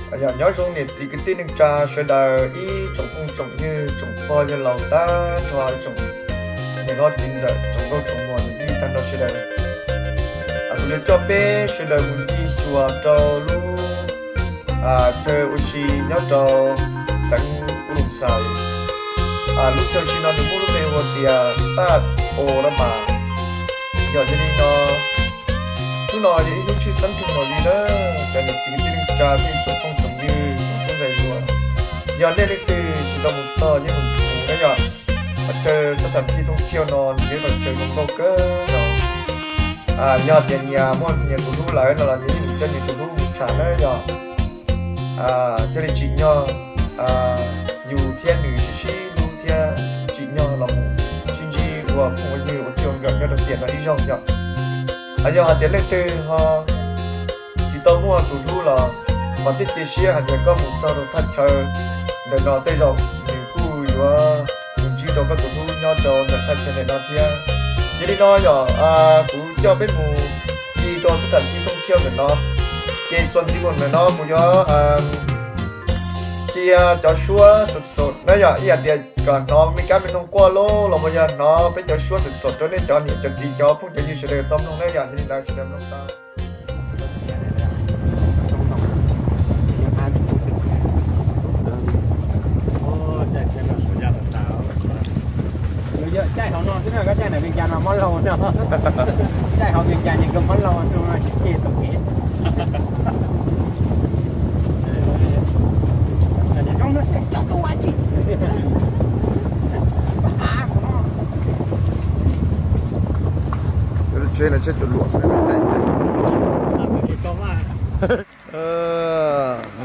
Yog nyob zoo niam txiv kwv tij neej tsa sawv daws ib tsoom phooj tsoom ywg tsoom pog yawg laus tag nrho tsoom niam hlob txiv ntxawm tsoom nkauj tsoom muam niam tij tag nrho sawv daws. Kuv yuav coj peb sawv daws mus ncig xyuas rau lub chaw ua si nyob rau xeev Uloos Xais. Lub chaw ua si no nws muaj lub npe hu tias Taj O Lab Mas. Yog li no, hnub no yog ib hnub tshwj xeeb kawg nkaus li na, cov niam txiv kwv tij neej tsa thiab tsoom phooj tsoom ywg tsoom tub ntxhais hluas, yog nej leej twg tsis tau mus txog yeej meem mus na yom. Qhov chaw xab tham thij thooj thiauj no nws yog qhov chaw zoo nkauj kawg nkaus. Yog tias nyias muaj nyias tus hlub lawm no los nyias yeej mus coj nyias tus hlub mus tsham na yom. Thiaj li tsim nyog yus thiab nws sib sib hlub thiab tsim nyog los mus sib ntsib ua phooj ua ywg ua txij ua nkawm nyob rau tiam no ib zaug yom. Yog hais tias leej twg ho tsis tau muaj tus hlub los mas thiaj cia siab hais tias koj mus txog rau thaj chaw ntawm no tej zaum nws kuj yuav mus ntsib rau koj tus hlub nyob rau ntawm thaj chaw ntawm no thiab. Yog li no yom, kuv coj peb mus ncig rau xab tham thij thooj thiauj ntawm no. Ces txuas ntxiv mus ntawm no kuv yuav cia cov suab xum xum na yom, ib yam tias kom hnov me kab me noog quaj los los puas yog hnov peb cov suab xum xum rau nej cov niam cov txiv cov phooj cov ywg sawv daws tau mloog na yom. Yog li ntawd sawv daws mloog tau. Caij hauv no xwb na, koj caij ntawm Vias Cas no mob laug no. Caij hauv Vias Cas ces kawg mob laug no tsis ceg tau kev. Zoo no xwb cov tub ua tsi. Tsheb no tsheb cuam luam.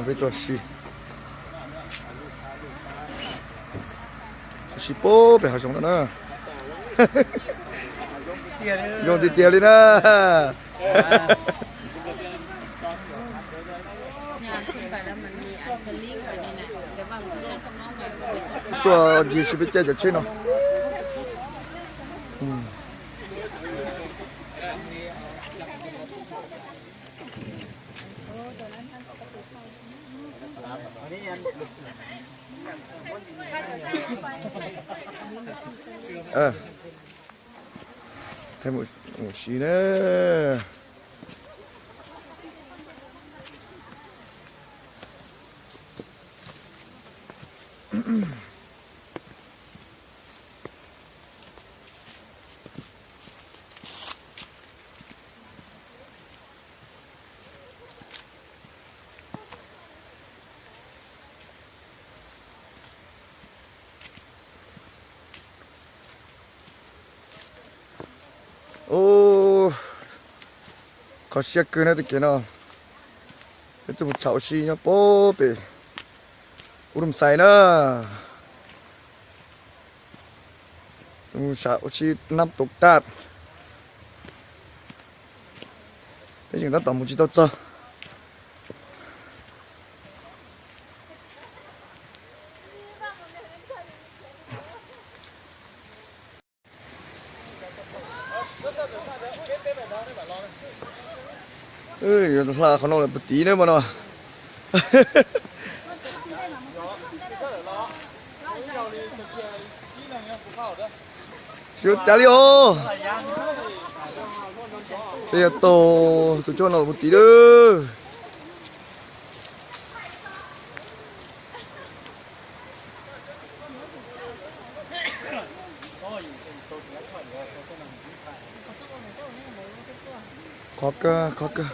Peb tuaj si, tuaj si puag pem hav zoov no na. Zoo tiag tiag li na. Tuaj ncig seb peb caij cov tsheb no. Mus si na. Ub, kho siab kawg na tej kev no. Peb tuaj mus tsham ua si nyob puag pem Ub Looj Xais na. Tuaj mus tsham ua si nab tau tag. Peb yeej tab tom mus tsis tau txog. Yuav hla qhov no lawm puag tid na mas no. Tsis ua cas li os. Peb yuav taug tus coj no lawm puag tid na. Khov kawg, khov kawg.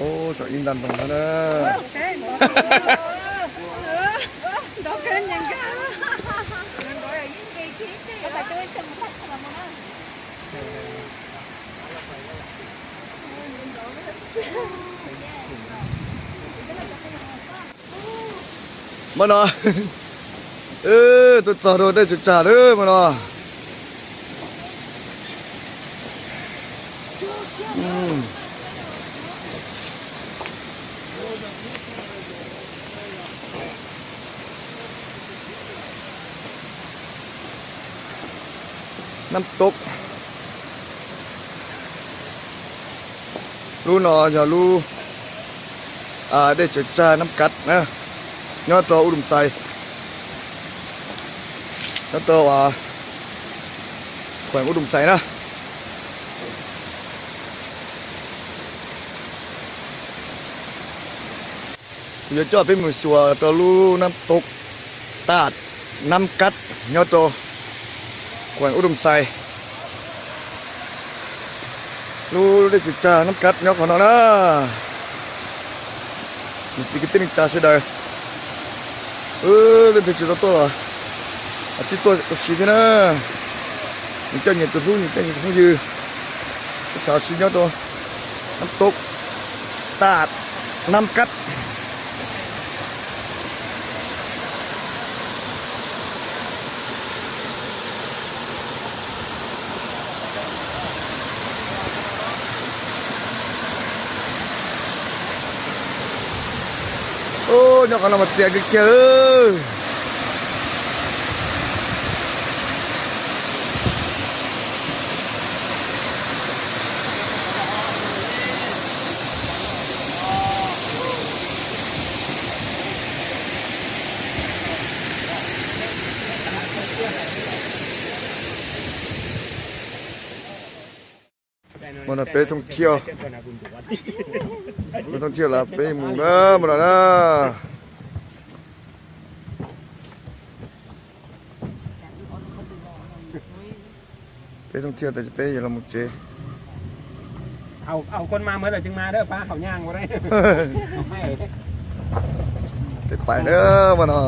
Ub, saum ib nta nroog no na. Hmo no tuaj txog rau dej tsaws tsag lawm hmo no. Nab Tob. Lub no yog lub dej tsaws tsag Nab Kav na, nyob rau Ub Dum Xais, nyob rau khueem Ub Dum Xais na. Kuv yuav coj peb mus xyuas rau lub Nab Tob, taj Nab Kav nyob rau khueem Ub Dum Xais. Lub dej tsaws tsag Nab Kav nyob qhov no na. Niam txiv kwv tij neej tsa sawv daws, leej twg tsis tau tuaj los tsij tuaj ua si thiab na. Nws coj nyias tus hlub, nws coj nyias tus phooj ywg, ua si nyob rau Nab Tob, taj Nab Kav. Nyob qhov no mas txias kawg kiag. Mus no peb thooj thiaj, peb thooj thiaj los peb mus na, mus no na. Peb thooj thiaj tas peb yuav los mus tsev. Peb pais na, mus no.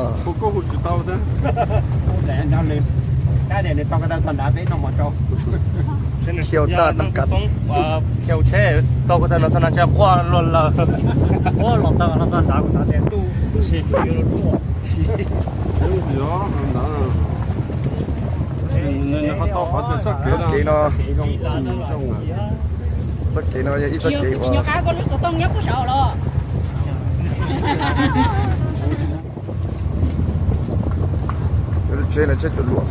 Khiaus taj Nab Kav. Khiaus tsheb tau ko taw los txog no tsa quaj luag lawm. Ua los taw los txog nrad kuv xav tias tu, txoj kev no, txoj kev no yog ib txoj kev uas, tsheb no tsheb tuam luam.